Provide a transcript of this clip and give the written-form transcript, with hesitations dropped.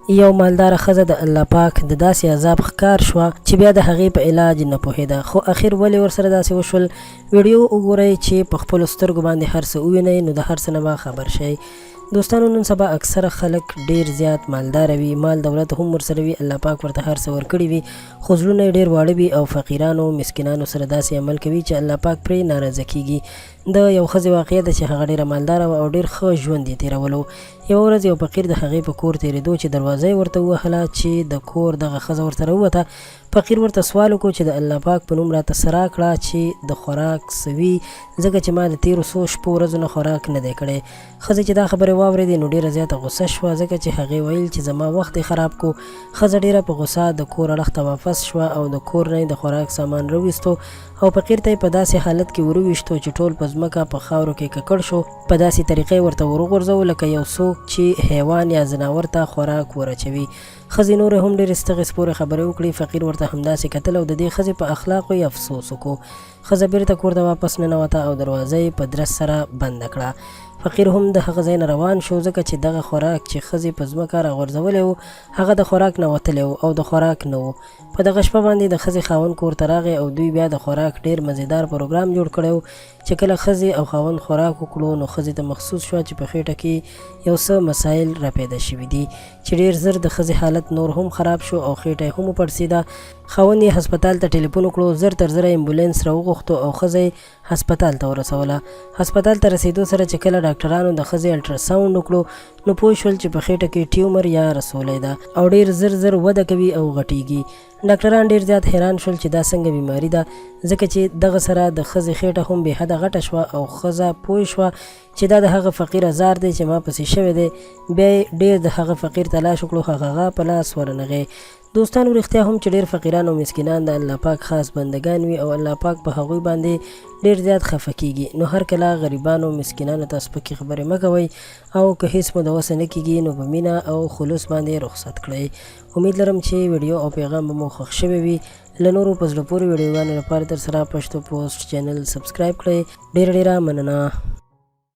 یو مالداره ښځه د الله پاک د داسې عذاب ښکار شوه چې بیا د هغې په علاج نه پوهېده، خو اخر ولې ورسره داسې وشول؟ ویډیو وګورئ چې په خپلو سترګو باندې هر څه ووینئ نو د هر څه نه به خبر شئ. دوستانو نن سبا اکثره خلک ډېر زیات مالداره وي، مال دولت هم ورسره وي، الله پاک ورته هر څه ورکړي وي، خو زړونه یې ډېر واړه وي او فقیرانو، مسکینانو سره داسې عمل کوي چې الله پاک پرې ناراضه کېږي. د یو ښځې واقعه ده چې هغه ډېره مالداره وه او ډېر ښه ژوند یې تېرولو. یوه ورځ یو فقیر د هغې په کور تېرېدو چې دروازه یې ورته ووهله چې د کور دغه ښځه ورته راووته، فقیر ورته سوال وکړو چې د الله پاک په نوم راته څه راکړه چې د خوراک څه وي ځکه چې ما د تېرو څو شپو ورځو نه خوراک نه دی کړی. ښځې چې دا خبرې واورېدې نو ډېره زیاته غوسه شوه ځکه چې هغې ویل چې زما وخت دې خراب کړو. ښځه ډېره په غوسه د کور اړخ ته واپس شوه او د کور نه یې د خوراک سامان راوویستو او فقیر ته یې په داسې حالت کې وروویشتو چې ټول په ځمکه په خاورو کې ککړ شو، په داسې طریقه یې ورته وروغورځوو لکه یو څوک چې حیوان یا ځناور ته خوراک ور اچوي. ښځې نورې هم ډېرې ستغې سپورې خبرې وکړې، فقیر ورته همداسې کتل او د دې ښځې په اخلاقو یې افسوس وکړو. ښځه بېرته کور ته واپس ننوته او دروازه یې په درز سره بنده کړه. فقیر هم د هغه ځای نه روان شو، ځکه چې دغه خوراک چې ښځې په ځمکه راغورځولی و، هغه د خوراک نه وتلی و او د خوراک نه و. په دغه شپه باندې د ښځې خاوند کور ته راغی او دوی بیا د خوراک ډېر مزېدار پروګرام جوړ کړی و چې کله ښځې او خاوند خوراک وکړو نو ښځې ته مخصوص شوه چې په خېټه کې یو څه مسایل راپیدا شوي دي چې ډېر زر د ښځې حالت نور هم خراب شو او خېټه یې هم وپړسېده. خاوند یې هسپتال ته ټیلیفون وکړو، زر تر زره امبولانس راوغوښتو او ښځه یې هسپتال ته ورسوله. هسپتال ته رسېدو سره چې کله ډاکټرانو د ښځې الټراساونډ وکړو نو پوه شول چې په خېټه کې ټیومر یا رسولی ده او ډېر زر زر وده کوي او غټېږي. ډاکټران ډېر زیات حیران شول چې دا څنګه بیماري ده ځکه چې دغه سره د ښځې خېټه هم بې حده غټه شوه او ښځه پوه شوه چې دا د هغه فقیر ازار دی چې ما پسې شوی دی. بیا یې ډېر د هغه فقیر تلاش وکړو خو هغه په لاس ورنغی. دوستانو رښتیا هم چې ډېر فقیران او مسکینان د الله پاک خاص بندګان وي او الله پاک په هغوی باندې ډېر زیات خفه کیږي نو هر کله غریبانو مسکینانو ته سپکې خبرې مه کوئ او که هیڅ مو د وسه نه کیږي نو په مینه او خلوص باندې رخصت کړئ. امید لرم چې ویډیو او پیغام به مو خوښ شوی وي. له نورو په زړه پورې ویډیوګانو لپاره درسره پښتو پوسټ چینل سبسکرایب کړئ. ډېره ډېره مننه.